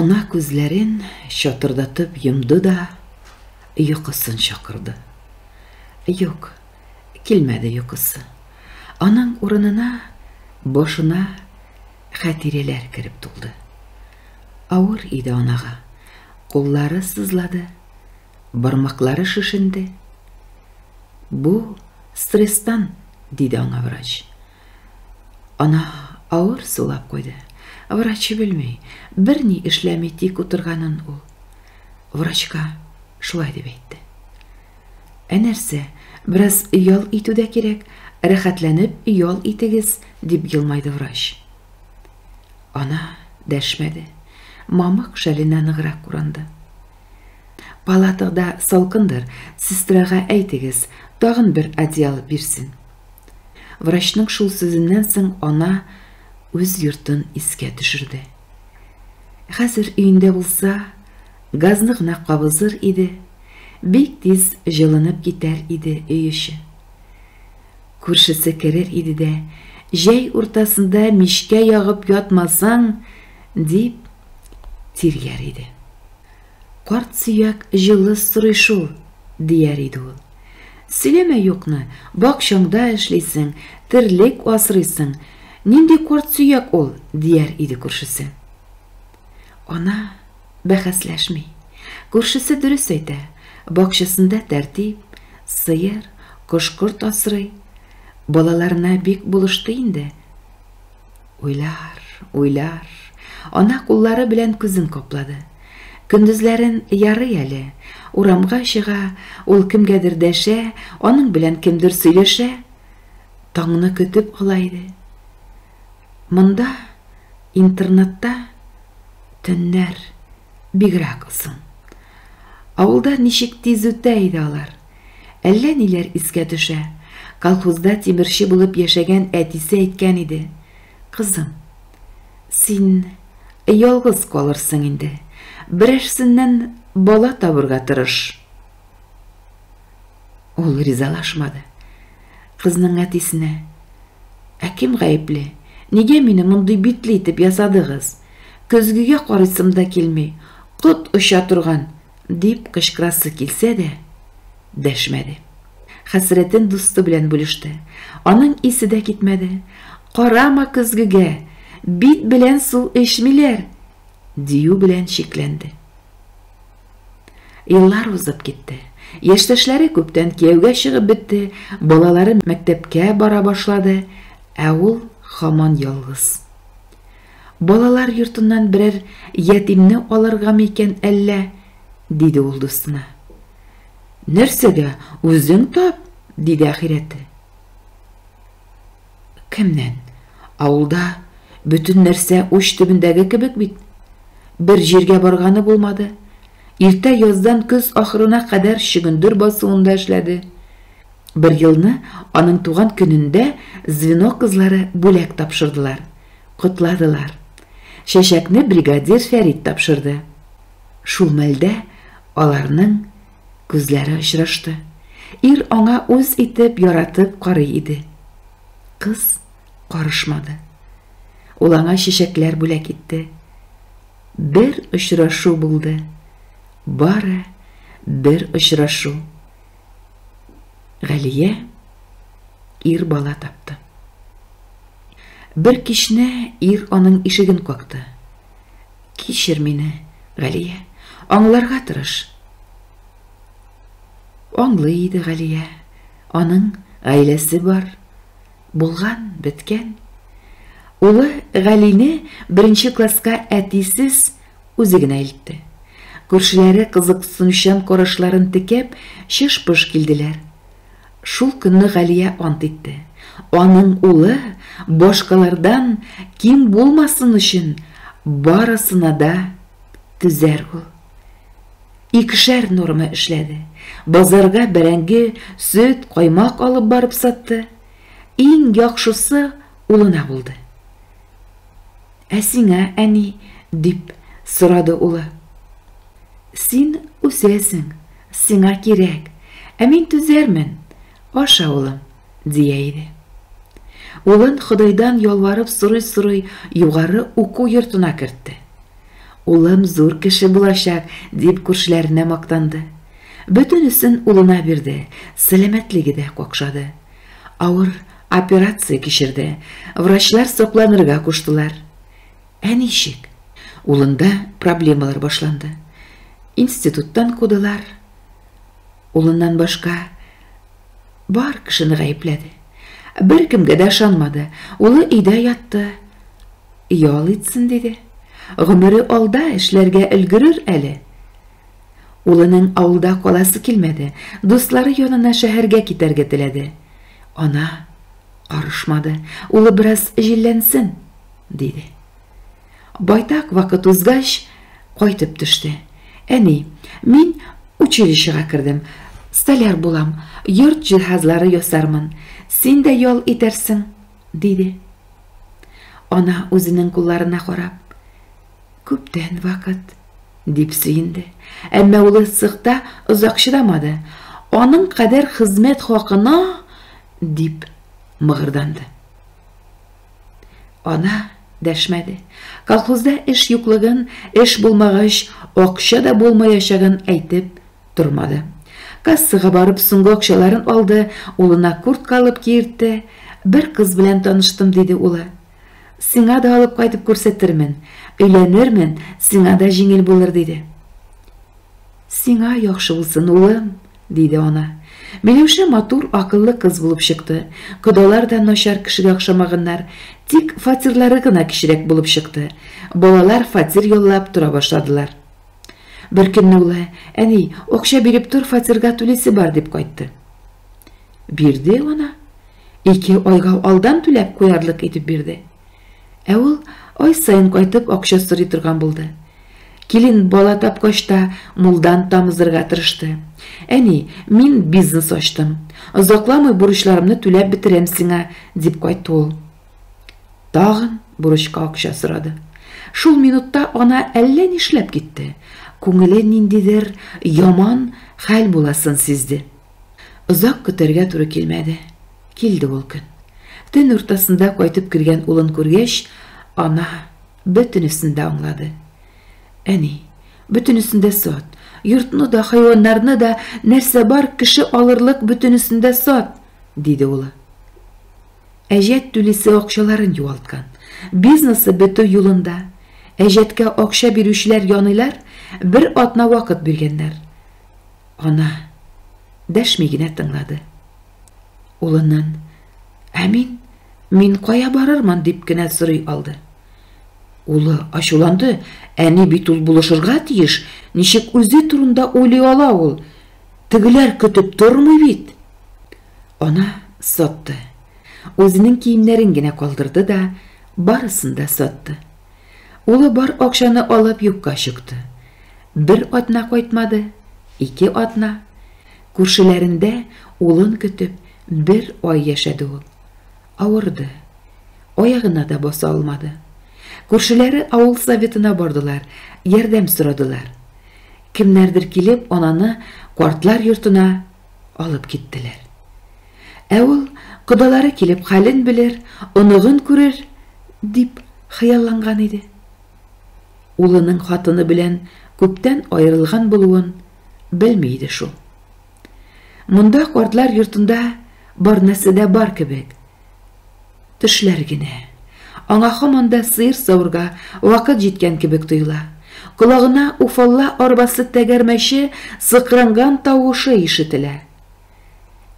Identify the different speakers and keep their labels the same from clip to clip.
Speaker 1: Ана күзләрен чатырдатып йомды да йокысын чакырды. Юк, килмәде йокысы. Аның урынына башына хатирәләр кереп тулды. Авыр иде анага. Куллары сызлады, бармаклары шешенде. Бу стресстан, диде аңа врач. Ана авыр сулап куйды. Врач белми, берни эшләми тик утырганын ул. Врачка шулай дип әйтте. Ә нәрсә, бераз ял итү дә кирәк, рәхәтләнеп ял итегез, дип елмайды врач. Ана дәшмәде. Мамык шәленә ныграк уранды. Палатада салкындыр, сестрага әйтегез, тагын бер одеяло бирсен. Врачның шул сүзеннән соң ана үз йортын искә төшерде. Хәзер өендә булса, газны гына кабызыр иде, бик тиз җылынып китәр иде өй эче. Күршесе керер иде дә, җәй уртасында мичкә ягып ятмасаң, дип тиргәр иде. Карт сөяк җылы сорый шул, дияр иде ул. Сөйләмә юкны, бакчаңда эшлисең, терлек асрыйсың, нинди карт сөяк ул, дияр иде күршесе. Ана бәхәсләшми. Күршесе дөрес әйтә, бакчасында тәртип, сыер, кош-корт асрый. Балаларына бик булышты инде. Уйлар, уйлар. Ана куллары белән күзен каплады. Көндезләрен ярый әле. Урамга чыга, ул кемгәдер дәшә, аның белән кемдер сөйләшә. Таңны көтеп ала иде. Монда, интернатта, төннәр бигрәк озын. Авылда ничек тиз үтә иде алар. Әллә ниләр искә төшә. Колхозда тимерче булып яшәгән әтисе әйткән иде. Кызым, син ялгыз калырсың инде. Берәрсеннән бала табырга тырыш. Ул ризалашмады. Кызның әтисенә: "Ә кем гаепле? Нигә мине мондый битле итеп ясадыгыз? Көзгегә карыйсым да килми. Кот оча торган!" дип кычкырасы килсә дә, дәшмәде. Хәсрәтен дусты белән бүлеште. Аның исе дә китмәде. Карама көзгегә, бит белән су эчмиләр, дию белән чикләнде. Еллар узып китте. Яшьтәшләре күптән кияүгә чыгып бетте, балалары мәктәпкә бара башлады, ә ул һаман ялгыз. Балалар йортыннан берәр ятимне алырга микән әллә? диде ул дустына. Нәрсәгә, үзең тап, диде ахирәте. Кемнән? Авылда бөтен нәрсә уч төбендәге кебек бит. Бер җиргә барганы булмады. Иртә яздан көз ахырына кадәр чөгендер басуында эшләде. Бер елны аның туган көнендә звено кызлары бүләк тапшырдылар, котладылар. Чәчәкне бригадир Фәрит тапшырды. Шул мәлдә аларның күзләре очрашты. Ир аңа үз итеп, яратып карый иде. Кыз карышмады. Ул аңа чәчәкләр бүләк итте. Бер очрашу булды. Бары бер очрашу. Галия ир бала тапты. Бер кичне ир аның ишеген какты. Кичер мине, Галия, аңларга тырыш. Аңлый иде Галия. Аның гаиләсе бар. Булган, беткән. Улы Галине беренче класска әтисез үзе генә илтте. Күршеләре кызыксынучан карашларын текәп, чыш-пыш килделәр. Шул көнне Галия ант итте. Аның улы башкалардан ким булмасын өчен барысына да түзәр ул. Икешәр норма эшләде. Базарга бәрәңге, сөт, каймак алып барып сатты. Иң яхшысы улына булды. Ә сиңа, әни, дип сорады улы. Син үсәсең, сиңа кирәк. Ә мин түзәрмен. Аша, улым, дия иде. Улын Ходайдан ялварып сорый-сорый югары уку йортына кертте. Улым зур кеше булачак, дип күршеләренә мактанды. Бөтенесен улына бирде, сәламәтлеге дә какшады. Авыр операция кичерде, врачлар сакланырга куштылар. Ә ничек? Улында проблемалар башланды. Институттан кудылар. Улыннан башка бар кешене гаепләде. Беркемгә дә ышанмады. Улы өйдә ятты. Ял итсен, диде. Гомере алда, эшләргә өлгерер әле. Улының авылда каласы килмәде. Дуслары янына шәһәргә китәргә теләде. Ана карышмады. Улы бераз җилләнсен, диде. Байтак вакыт узгач, кайтып төште. Әни, мин училищега кердем. Столяр булам, йорт җиһазлары ясармын. Син дә ял итәрсең, диде. Ана үзенең кулларына карап, күптән вакыт, дип сөенде. Әмма улы цехта озак чыдамады. Аның кадәр хезмәт хакына, дип мыгырданды. Ана дәшмәде. Колхозда эш юклыгын, эш булмагач, акча да булмаячагын әйтеп тормады. Кассага барып соңгы акчаларын алды, улына куртка алып киертте. Бер кыз белән таныштым, диде улы. Сиңа да алып кайтып күрсәтермен. Өйләнермен, сиңа да җиңел булыр, диде. Сиңа яхшы булсын, улым, диде ана. Миләүшә матур, акыллы кыз булып чыкты. Кодалар да начар кешегә охшамаганнар. Тик фатирлары гына кечерәк булып чыкты. Балалар фатир яллап тора башладылар. Бер көнне улы, әни, акча биреп тор, фатирга түлисе бар, дип кайтты. Бирде ана. 2 айга алдан түләп куярлык итеп бирде. Ә ул ай саен кайтып акча сорый торган булды. Килен бала тапкач та мулдан тамызырга тырышты. Әни, мин бизнес ачтым. Озакламый бурычларымны түләп бетерәм сиңа, дип кайтты ул. Тагын бурычка акча сорады. Шул минутта ана әллә нишләп китте. Күңеле ниндидер яман хәл буласын сизде. Озак көтәргә туры килмәде. Килде ул көн. Төн уртасында кайтып кергән улын күргәч, ана бөтенесен дә аңлады. Әни, бөтенесен дә сат. Йортны да, хайваннарны да, нәрсә бар, кеше алырлык бөтенесен дә сат, диде улы. Әҗәт түлисе акчаларын югалткан. Бизнесы бетү юлында. Әҗәткә акча бирүчеләр яныйлар, бер атна вакыт биргәннәр. Ана дәшми генә тыңлады. Улыннан, ә мин, мин кая барырмын, дип кенә сорый алды. Улы ачуланды, әни бит ул булышырга тиеш, ничек үзе турында уйлый ала ул? Тегеләр көтеп тормый бит. Ана сатты. Үзенең киемнәрен генә калдырды да, барысын да сатты. Улы бар акчаны алып юкка чыкты. Бер атна кайтмады, 2 атна. Күршеләрендә улын көтеп бер ай яшәде ул. Авырды. Аягына да баса алмады. Күршеләре авыл советына бардылар, ярдәм сорадылар. Кемнәрдер килеп, ананы картлар йортына алып киттеләр. Ә ул кодалары килеп хәлен белер, оныгын күрер дип хыялланган иде. Улының хатыны белән күптән аерылган булуын белми иде шул. Монда картлар йортында бар нәрсә дә бар кебек. Төшләр генә. Аңа һаман да сыер савырга вакыт җиткән кебек тоела. Колагына уфалла арбасы тәгәрмәче сыкранган тавышы ишетелә.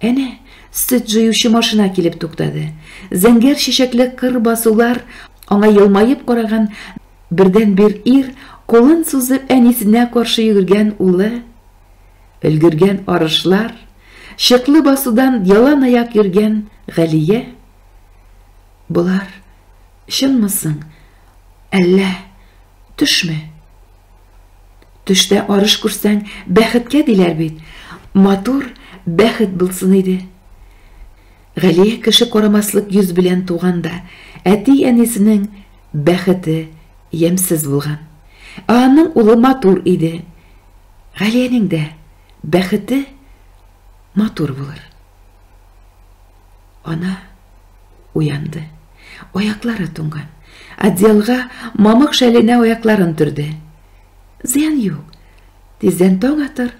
Speaker 1: Әнә сөт җыючы машина килеп туктады. Зәңгәр чәчәкле кыр басулар аңа елмаеп караган бердән-бер ир кулын сузып әнисенә каршы йөгергән улы, өлгергән арышлар, чыклы басудан ялан аяк йөргән Галия. Болар чынмы соң, әллә төшме? Төштә арыш күрсәң, бәхеткә диләр бит. Матур бәхет булсын иде. Галия кеше карамаслык йөз белән туганда, әти-әнисенең бәхете ямьсез булган. Ә аның улы матур иде. Галиянең дә бәхете матур булыр. Ана уянды. Аяклары туңган. Одеялга мамык шәленә аякларын төрде. Зыян юк. Тиздән таң атыр,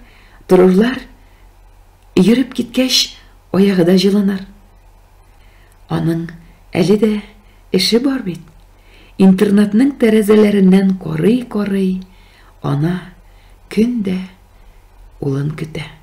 Speaker 1: торырлар. Йөреп киткәч, аягы да җылыныр. Аның әле дә эше бар бит. Интернатның тәрәзәләреннән карый-карый, ана көн дә улын көтә.